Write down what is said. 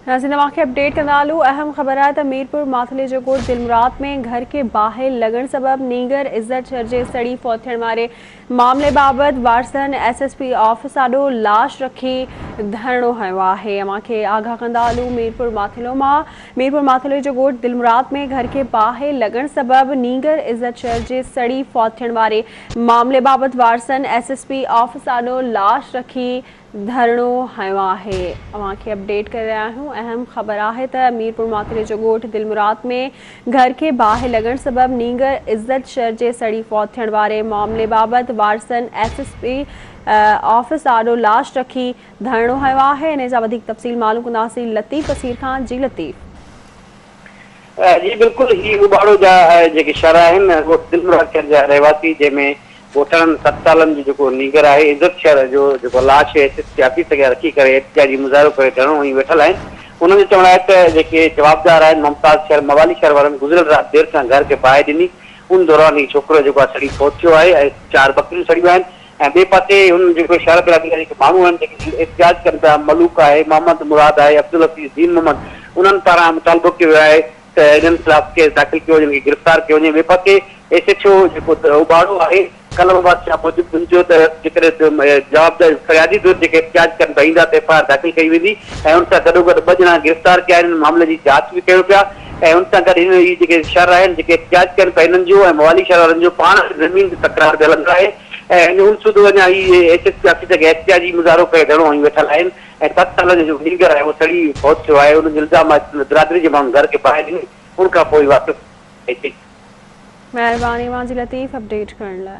ناظرين اوهان کي اپڊيٽ ڪندا هلون اهم خبر آهي ته ميرپور ماٿيلي جو ڳوٺ دلمراد ۾ گهر کي باهه لڳڻ سبب نينگر عزت شر جي سڙي فوت ٿيڻ واري معاملي بابت وارثن ايس ايس پي آفيس آڏو لاش رکي ڌرڻو هنيو آهي اوهان کي آگاهه ڪندا هلون ميرپور ماٿيلو مان ميرپور ماٿيلي جو ڳوٺ دلمراد ۾ گهر کي باهه لڳڻ سبب نينگر عزت شر جي سڙي فوت ٿيڻ واري معاملي بابت وارثن ايس ايس پي آفيس آڏو لاش رکي ڌرڻو هنيو آهي. اوهان کي اپڊيٽ ڪري رهيا آهيون اهم خبر آهي ته ميرپورماٿيلي جو ڳوٺ دلمراد ۾ گهر کي باهه لڳڻ سبب نينگر عزت شر جي سڙي فوت ٿيڻ واري معاملي بابت وارثن ايس ايس پي آفيس آڏو لاش رکي ڌرڻو هنيو آهي انهي جا وڌيڪ تفصيل معلوم ڪنداسين لطيف اسير کان جي لطيف. جي بلڪل هي اٻاڙو جا جيڪي شھر آهن ڳوٺ دلمراد شھر جا رهواسي جنهن ۾ ڳوٺاڻن ست سالن جو جيڪو نينگر آهي عزت شھر جو جيڪو لاش ايس ايس پي آفيس اڳيان رکي ڪري احتجاجي مظاهرو ڪري ڌرڻو هڻي ويٺل آهن انهن جو چوڻ آهي ته جيڪي جوابدار آهن ممتاز شھر موالي شھر وارن گذريل رات دير سان گهر کي باهه ڏني ان دوران هي ڇوڪرو جيڪو آهي سڙي فوت ٿيو آهي ۽ چار ٻڪريون سڙيون آهن ۽ ٻئي پاسي هن جيڪو شھر برادري جا جيڪي ماڻهو آهن جيڪي احتجاج ڪن پيا ملوڪ آهي محمد مراد آهي عبدالحفيظ دين محمد انهن پاران مطالبو ڪيو ويو آهي ته انهن خلاف ڪيس داخل ڪيو وڃي انهن کي گرفتار ڪيو وڃي ٻئي پاسي ايس ايڇ او جيڪو اٻاڙو آهي قلم عباس شاهه موجب هن چيو ته جيڪڏهن جوابدار فريادي ڌر جيڪي احتجاج ڪن پيا ايندا ته ايف I R داخل ڪئي ويندي ۽ ان سان گڏوگڏ ٻه ڄڻا گرفتار ڪيا آهن ان معاملي جي جاچ به ڪيون پيا ۽ ان سان گڏ هن هي جيڪي شھر آهن جيڪي احتجاج ڪن پيا انهن جو ۽ موالي شھر وارن جو پاڻ ۾ زمين جو تڪرار به هلندڙ آهي ۽ ان سوڌو اڃا هي ايس ايس پي آفيس اڳيان احتجاجي مظاهرو ڪري ڌرڻو هڻي ويٺل آهن ۽ ست سالن جو جيڪو نينگر آهي اهو سڙي فوت ٿيو آهي ان جو الزام آهي ته برادري جي ماڻهن گهر کي باهه ڏني ان کان پوء واپس ايس ايڇ مهرباني اوهان جي لطيف اپڊيٽ ڪرڻ لاء.